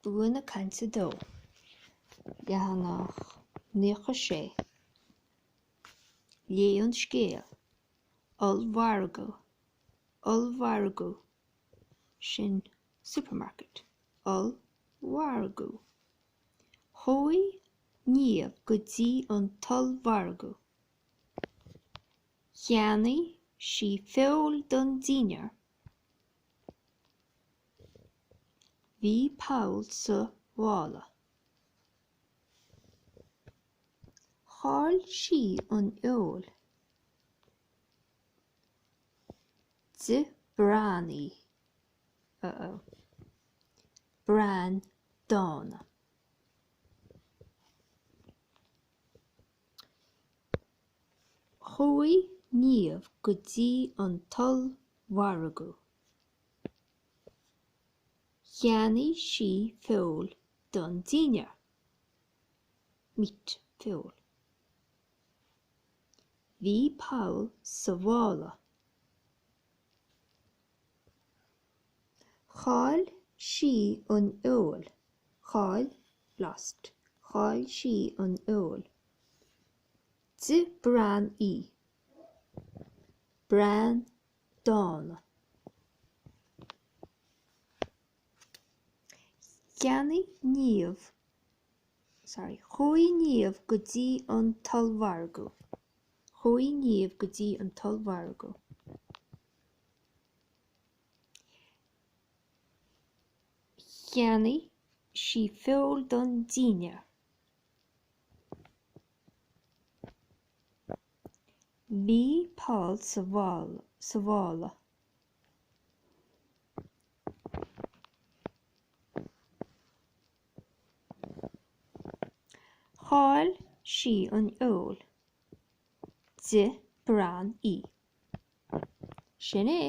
Bua na cainte dó. Leathanach 96. Léigh an scéal. Ollmhargadh. Ollmhargadh. Sin supermarket. Ollmhargadh. Chuaigh Niamh go dtí an t-ollmhargadh. Cheannaigh sí feoil don dinnéar. Bhí poll sa mhála. Chaill sí an fheoil. D'ith bean í. Uh-oh. Bean dána. Chuaigh Niamh go dtí an t-ollmhargadh. Cheannaigh sí feoil don dinnéar. Meat, feoil. Bhí poll sa mhála. Chaill sí an fheoil. Chaill, lost. Chaill sí an fheoil. D'ith bean í. Bean dána. Cheannaigh Niamh, sorry, Chuaigh Niamh go dtí an t-ollmhargadh. Chuaigh Niamh go dtí an t-ollmhargadh. Cheannaigh sí feoil don dinnéar. Bhí poll sa mhála. Chaill sí an fheoil. D'ith bean í. Sin é.